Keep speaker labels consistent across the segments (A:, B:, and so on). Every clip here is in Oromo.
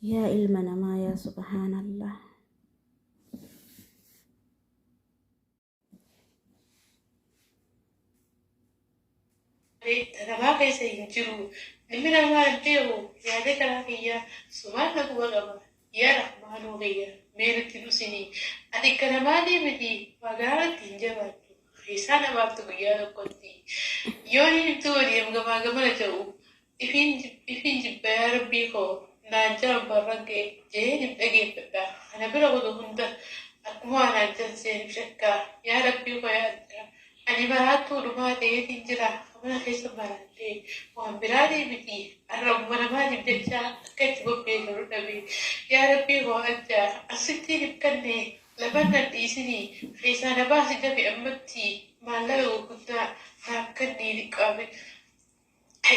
A: Yaa ilma namaa yaa subhaanallah.
B: Namaa keessa hin jiru. Ilmi namaa hin beeku yaada karaa kiyyaa sumaan na quba qaba. Yaa Rahmaanoo kiyya mee nutti hin usinii. Ati akka namaatii miti waa garaarratti hin jabaattu. Keessaa na baaftu guyyaa tokkotti. Yoon himtuu waliin gamaa gamana ta'u ifiin jibba yaa Rabbii koo naan jaan barraggee jeen hin dhageeffadha. Kana bira kutu hunda akkuma naan jan seenif shakkaa yaa Rabbii koo yaa Allah. Ani maraattuu dhumaa ta'eetiin jira. Mana keessa maraatee waan biraatii miti. Arrabuma namaatiif jecha akka itti bobbeessu dhabe. Yaa Rabbii koo ajjaa asittiin hin kanne lafa nan dhiisinii keessaa na baasi dafi ammatti maallaqa gurguddaa naaf kennii dhiqqaame.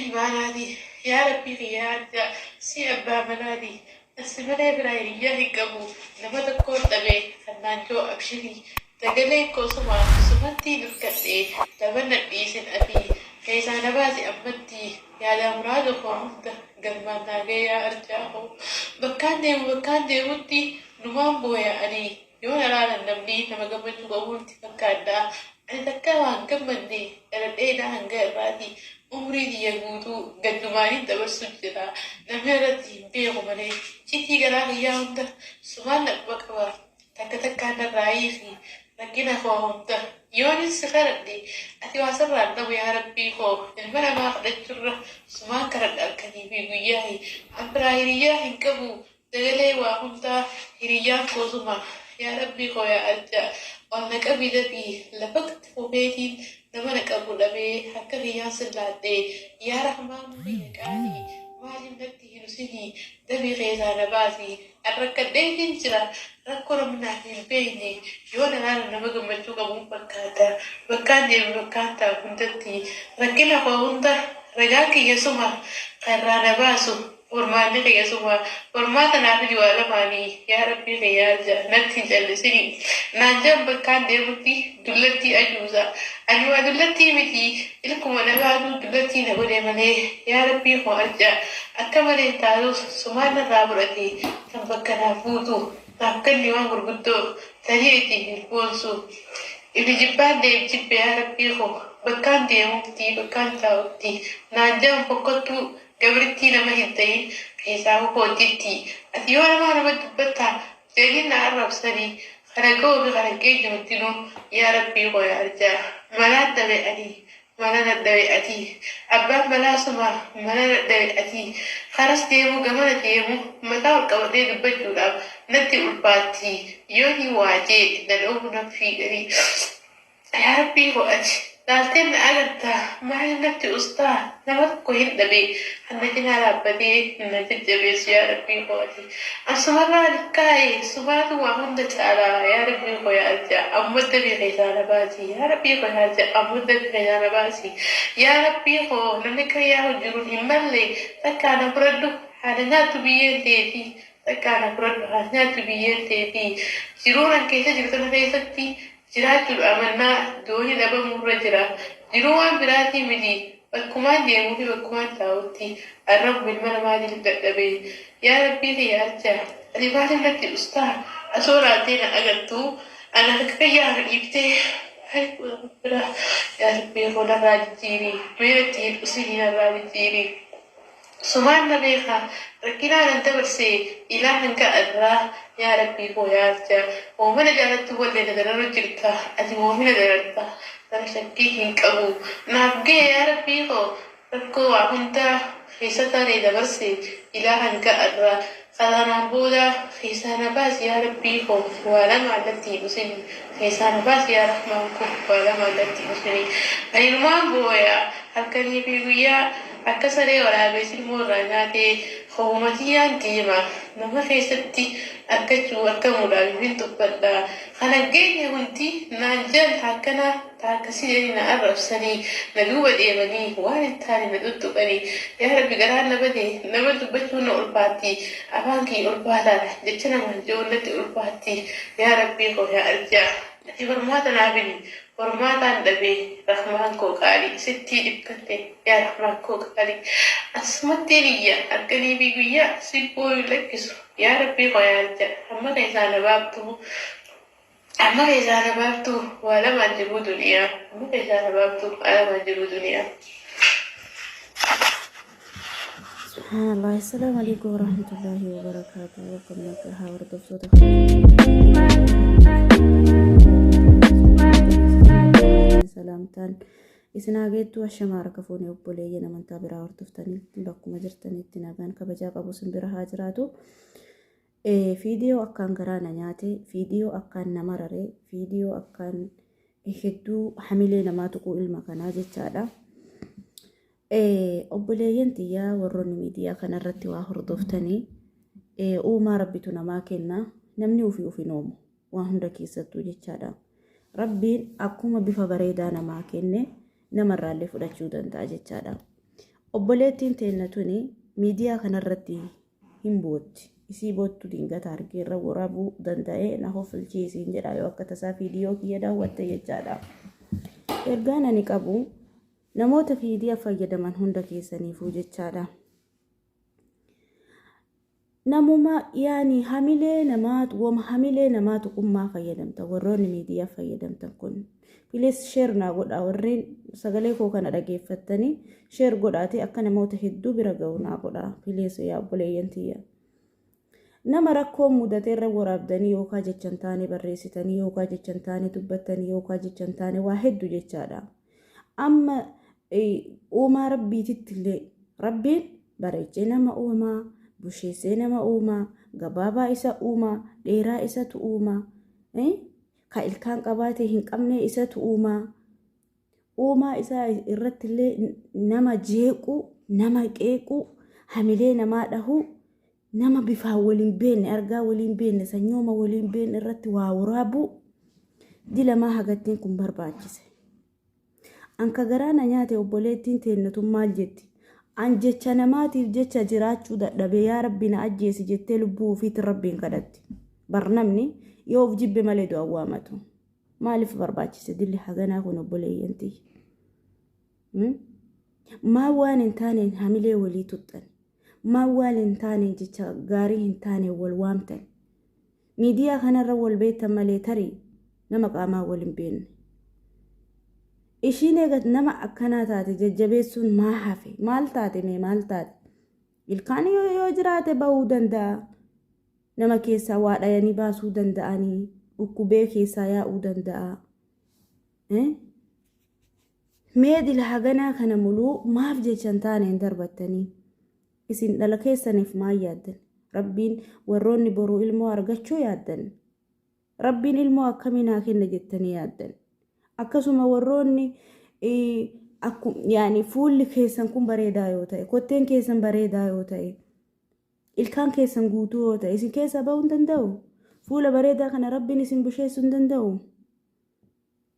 B: Imaanaati yaa Rabbii kiyyaa ajjaa si abbaa manaati. Asi malee biraa hiriyyaa hin qabu. Nama tokkoon dhabe kan naanjoo abshirii. Dagaleen koo suma sumatti hirkadhe lafa nan dhiisin ati keessaa na baasi ammatti yaada muraasa koo hunda galmaan naa ga'e yaa arjaa koo. Bakkaan deemu bakkaan deemutti numaan booya ani yoo na laalan namni nama gammachuu qabu itti fakkaadha. Ani takka waan gammanne dhaladhee na hanga irraati umrii kiyya guutuu gaddumaaniin dabarsu jira. Namni irratti hin beeku malee citii garaa kiyyaa hunda sumaan na quba qaba. Takka takkaan narraa hiiki rakkina koo hunda yoonin si kadhadhe ati waa sirraan dhabu yaa Rabbii koo ilma namaa kadhachuurra sumaan kadhadha halkanii fi guyyaa an biraa hiriyyaa hin qabu dagalee waa hundaa hiriyyaan koo suma yaa Rabbii koo yaa arjaa ol na qabii dafii lafa kufeetiin nama na qabu dhabee harka kiyyaan sillaadhe yaa Rahmaan kiyya qaalii maaliif natti hin usinii dafii keessaa na baasi Rakkadheetiin jira rakkoo namni naaf hin beekne yoo na laalan nama gammachuu qabuun fakkaata. Bakkaan deemu bakkaan taa'u hundatti rakkina koo hunda ragaan kiyya suma kan irraa na baasu furmaanni kiyya suma furmaata naaf fidi waa lamaanii yaa Rabbii kiyya arja natti hin callisini. Naan jedhan bakkaan deemutti dullattii ajuuza. Ani waa dullattii miti ilkuma na baatu dullattii na godhe malee yaa Rabbii koo arja akka malee taatus sumaan narraa fudhate kan bakka naaf buutu naaf kenni waan gurguddoo tarii ittiin hin boonsu. Ifi jibbaan deem jibbe yaa Rabbii koo bakkaan deemutti bakkaan taa'utti naan jedhan fokkottuu gabrittii nama hin ta'in keessaa hojitti ati yoo namaa nama dubbattaa jedhanii na arrabsanii kana ga'uu fi kana geenye hundinuu yaa Rabbii koo yaa arjaa malaan dhabe ani mala dadhabe ati abbaan malaa suma mala dadhabe ati karas deemu gamana deemu mataa ol qabadhee dubbachuudhaaf natti ulfaatti yoo ni waajee na dhoobu na fiiganii yaa Rabbii koo ati laaltee na agartaa maali natti ustaa nama tokko hin dhabe kan na cinaa dhaabbatee na jajjabeessu yaa Rabbii koo ati asumarraa kaa'e sumaatu waa hunda caalaa yaa Rabbii koo yaa arjaa amma dabii keessaa na baasi yaa Rabbii koo yaa arjaa amma dabii keessaa na baasi yaa Rabbii koo namni kan yaa hojjiruun hin malle takkaa na fudhadhu haadha nyaattu biyyeen teetii takkaa na fudhadhu haadha nyaattu biyyeen teetii jiruu nan keessa jirtu kana keessatti jiraachuudha amannaa doonii dhabamuurra jira. Jiruu waan biraatii miti bakkumaan deemuu fi bakkumaan taa'utti arrabu ilma namaatiin dadhabe. Yaa Rabbii kiyya arjaa ati maaliif natti ustaa asoo laaltee na agartuu ana harka kiyyaa na dhiiftee bira yaa Rabbii koo narraa jijjiiri mee natti hin usinii narraa jijjiiri. Sumaan na beeka rakkinaa nan dabarse ilaa hanga irraa yaa Rabbii koo yaa arjaa moomina jaalattu wallee na dararu jirta ati moomina dararta sana shakkii hin qabu naaf ga'e yaa Rabbii koo rakkoo waa hundaa keessa taree dabarse ilaa hanga irraa kanaan booda keessaa na baasi yaa Rabbii koo waa lama natti hin usini keessaa na baasi yaa Rahmaan koo waa lama natti hin usini ani numaan booya halkanii fi guyyaa akka saree waraabessi ilmoo irraa nyaatee hobumatiyyaan deema nama keessatti arkachuu argamuudhaaf hin tuffadha. Kana geenye hundi naan jedhan taakkanaa taakkasii jedhanii na arrabsanii na duuba deemanii waan hin taane na tuttuqanii yaa Rabbi garaan na bade nama dubbachuun na ulfaatti afaan kiyya ulfaataadha jecha namaan jiruun natti ulfaatti yaa Rabbii koo yaa arjaa. Ati hormaata naa fidi. Hormaataan dhabee Rahmaan koo qaalii sittii dhiphatte yaa Rahmaan koo qaalii. Asumattiin iyya halkanii fi guyyaa si booyu lakkisu yaa Rabbii koo yaa arja amma keessaa na baaftu amma keessaa na baaftu waa lamaan jiruu duniyaa amma keessaa na baaftu waa lamaan jiruu duniyaa.
A: Subhanallah. Assalamu alaikum warahmatullahi wabarakatuh. Akkam nagaa hordoftoota salaamtaan isin haa geettu. Ashamaa harka fuunee obboleeyyan amantaa biraa hordoftanitti bakkuma jirtanitti nagaan kabajaa qabu isin bira haa jiraatu. Fiidiyoo akkaan garaa na nyaate, fiidiyoo akkaan na marare, fiidiyoo akkaan hedduu hamilee namaa tuquu ilma kanaa jechaadha. Obboleeyyan tiyyaa warroonni miidiyaa kanarratti waa hordoftanii, uumaa rabbitu namaa kenna, namni ofii ofiin uumu waa hunda keessattuu jechaadha. Rabbiin akkuma bifa bareedaa namaa kenne namarraallee fudhachuu danda'a jechaadha. Obboleettiin teenna tuni miidiyaa kanarratti hin bootti. Isii boottu dingata argee irra waraabuu danda'ee na hofilchiisiin jedha yoo akka tasaa viidiyoo kiyya daawwatte jechaadha. Ergaan ani qabu namoota miidiyaa fayyadaman hunda keessaniifuu jechaadha. Namuma yaani hamilee namaa wama hamilee namaa tuqummaa fayyadamta warroonni miidiyaa fayyadamtan kun. Please share naa godhaa, warreen sagalee koo kana dhageeffattanii share godhaatee akka namoota hedduu bira ga'u naa godhaa. Please yaa obboleeyyan tiyya. Nama rakkoo mudate irra waraabdanii yookaan jechan taane barreessitanii yookaan jechan taane dubbattanii yookaan jechan taane waa hedduu jechaadha. Amma uumaa rabbiititti illee rabbiin bareechee nama uumaa, busheessee nama uumaa, gabaabaa isa uumaa, dheeraa isatu uumaa, ka ilkaan qabaate hin qabne isatu uumaa. Uumaa isaa irratti illee nama jeequu, nama qeequu, hamilee namaa dhahuu, nama bifaan waliin beekne, argaa waliin beekne, sanyooma waliin beekne irratti waa waraabuu dilamaa hagattiin kun barbaachise. Anka garaa na nyaate obboleettiin teennatun maal jetti? An jecha namaatiif jecha jiraachuu dadhabee yaa rabbi na ajjeesi jettee lubbuu ofiitiin rabbiin kadhatti. Bar namni yoo of jibbe malee du'a waamatu. Maaliif barbaachise dilli haganaa kun obboleeyyan tiyya? Maal waan hin taaneen hamilee walii tuxxan? Maal waan hin taaneen jecha gaarii hin taaneen wal waamtan? Miidiyaa kanarra wal beektan malee tarii nama qaamaan wal hin beekne. Ishiin eega nama akkanaa taate jajjabeessuun maa hafe? Maal taate mee maal taate? Ilkaan yoo jiraate bahuu danda'a. Nama keessaa waa dhayanii baasuu danda'anii dhukkubee keessaa yaa'uu danda'a. Mee dila haganaa kana muluu maaf jecha hin taane hin darbattanii? Isin dhala keessaniif maal yaaddan? Rabbiin warroonni boruu ilmoo argachuu yaaddan? Rabbiin ilmoo akkamii naa kenna jettanii yaaddan? Akkasuma warroonni yaani fuulli keessan kun bareedaa yoo ta'e, kotteen keessan bareedaa yoo ta'e, ilkaan keessan guutuu yoo ta'e, isin keessaa bahuu hin danda'u? Fuula bareedaa kana Rabbiin isin busheessuu hin danda'u?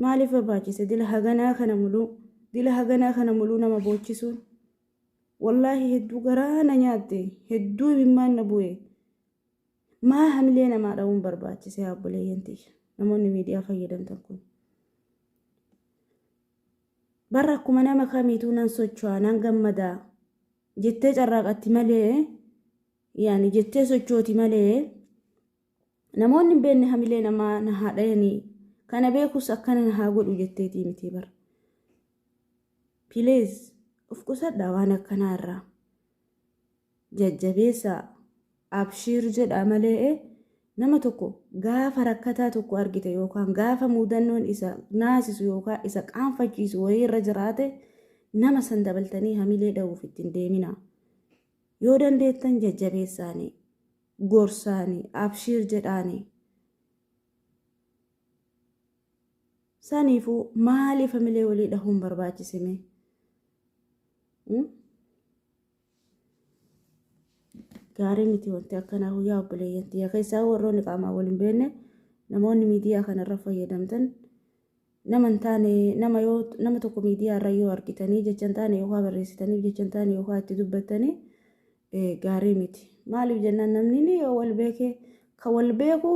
A: Maaliif barbaachise dila haganaa kana muluu? Dila haganaa kana muluu nama boochisuun? Wallaahi hedduu garaa na nyaatte, hedduu imimmaan na bu'e. Maa hamilee namaa dha'uun barbaachise yaa obboleeyyan tiyya? Namoonni miidiyaa fayyadamtan kun. Barra akkuma nama kamiituu nan socho'a, nan gammadaa jettee carraaqatti malee, yaani jettee sochooti malee, namoonni hin beekne hamilee namaa na haa dhayanii kana beekus akkana na haa godhu jetteetii miti bara. Please of qusadhaa waan akkanaa irraa. Jajjabeessaa abshiir jedhaa malee nama tokko gaafa rakkataa tokko argite yookaan gaafa mudannoon isa naasisu yookaan isa qaanfachiisu wayii irra jiraate nama san dabaltanii hamilee dha'uuf ittiin deemina. Yoo dandeettan jajjabeessaanii, gorsaanii, abshiir jedhaanii. Saniifuu maaliif hamilee walii dhahuun barbaachise mee? Gaarii miti wanti akkanaa guyyaa obboleeyyan tiyya keessaa warroonni qaamaan wal hin beekne namoonni miidiyaa kanarra fayyadamtan nama hin taane nama yoo nama tokko miidiyaa irra yoo argitanii jecha hin taane yookaan barreessitaniif jecha hin taane yookaan itti dubbattanii gaarii miti. Maaliif jennaan namni yoo wal beekee Ka wal beeku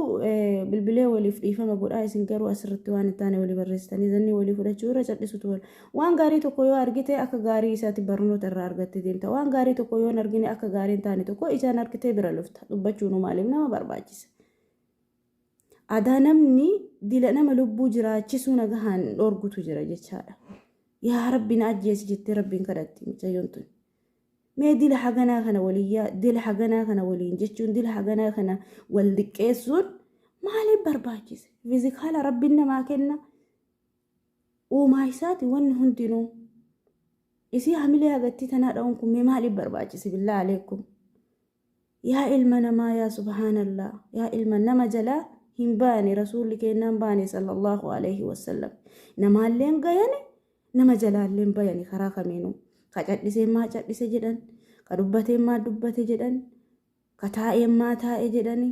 A: bilbilee waliif dhiifama godhaa isin garuu asirratti waan hin taane walii barreessitanii zannii walii fudhachuu irra cal'isutu wal. Waan gaarii tokko yoo argite akka gaarii isaatti barnoota irraa argattee deemta. Waan gaarii tokko yoo hin argine akka gaarii hin taane tokko ijaan argitee bira lufta. Dubbachuun maaliif nama barbaachisa? Adaa namni dila nama lubbuu jiraachisuu nagahaan dhorgutu jira jechaadha. Yaa Rabbi na ajjeesi jettee Rabbiin kadhatti mucayyoon tun. Mee dila haganaa kana waliyyaa, dila haganaa kana waliin jechuun, dila haganaa kana wal diqqeessuun maaliif barbaachise? Fiizikaala Rabbiin namaa kenna. Uumaa isaati wanni hundinuu. Isii hamilee hagattii tanaa dha'uun kun mee maaliif barbaachise? Billaa aleekum. Yaa ilma namaa yaa subhaanallah yaa ilma nama jalaa hin baane rasuulli keennaan baane sallallahu alaihi wasallam namaalleen gayani nama jalaalleen bayani karaa kamiinuu ka cadhiseen maa cadhise jedhan ka dubbateen maa dubbate jedhan ka taa'een maa taa'e jedhani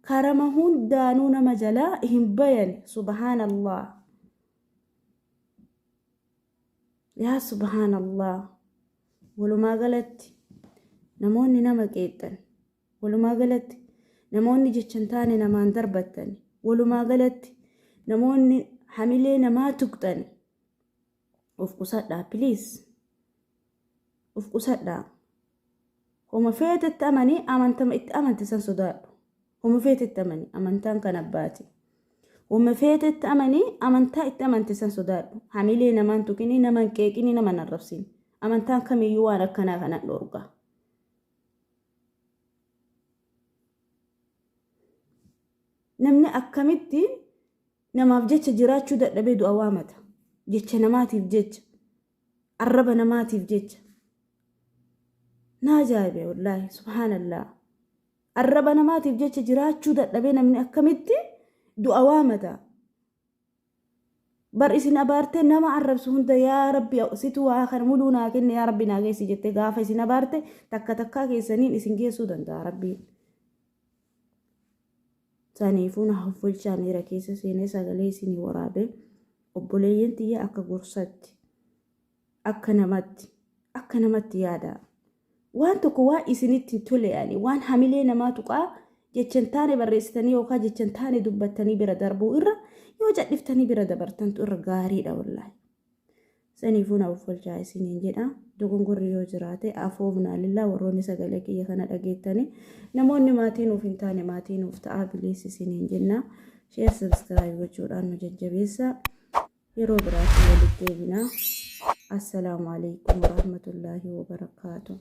A: karama hundaanuu nama jalaa hin bayani subhaanallah yaa subhaanallah Walumaa galatti namoonni nama qeexxan, walumaa galatti namoonni jecha hin taane namaan darbattan, walumaa galatti namoonni hamilee namaa tuqxan of qusadhaa please. Of qusadhaa. Homa feetetti amanii amantama itti amante san sodaadhu. Homa feetetti amani amantaan kan abbaati. Homa feetetti amanii amantaa itti amante san sodaadhu. Hamilee namaan tuqinii nama hin qeeqinii nama hin arrabsin. Amantaan kamiyyuu waan akkanaa kana dhorga. Namni akkamitti namaaf jecha jiraachuu dadhabee du'a waamata. Jecha namaatiif jecha. Arraba namaatiif jecha. Na ajaa'ibe wallaahi subhaanallah. Arraba namaatiif jecha jiraachuu dadhabee namni akkamitti du'a waamata. Bar isin abaartee nama arrabsu hunda yaa rabbi situ waa kana muluu naa kenne yaa rabbi naa geessi jettee gaafa isin abaarte takka takkaa keessaniin isin geessuu danda'a rabbiin. Saniifuu na hoffolchaa miira keessa seenee sagalee isinii waraabee obboleeyyan tiyya akka gorsatti akka namatti akka namatti yaadaa. Waan tokko waan isinitti hin tole yaani waan hamilee namaa tuqaa jecha hin taane barreessitanii yookaan jecha hin taane dubbattanii bira darbuu irra yoo cadhiftanii bira dabartantu irra gaariidha wallaahi. Saniifuu na offolchaa isiniin jedha. Dogongorri yoo jiraate afoofnaa lillaa warroonni sagalee kiyya kana dhageettanii namoonni maatii nuuf hin taane maatii nuuf ta'aa biliis isiniin jenna. Sheer subscribe gochuudhaan nu jajjabeessaa. Yeroo biraatti walitti deebina. Assalaamu alaikum warahmatullaahi wabarakaatuh.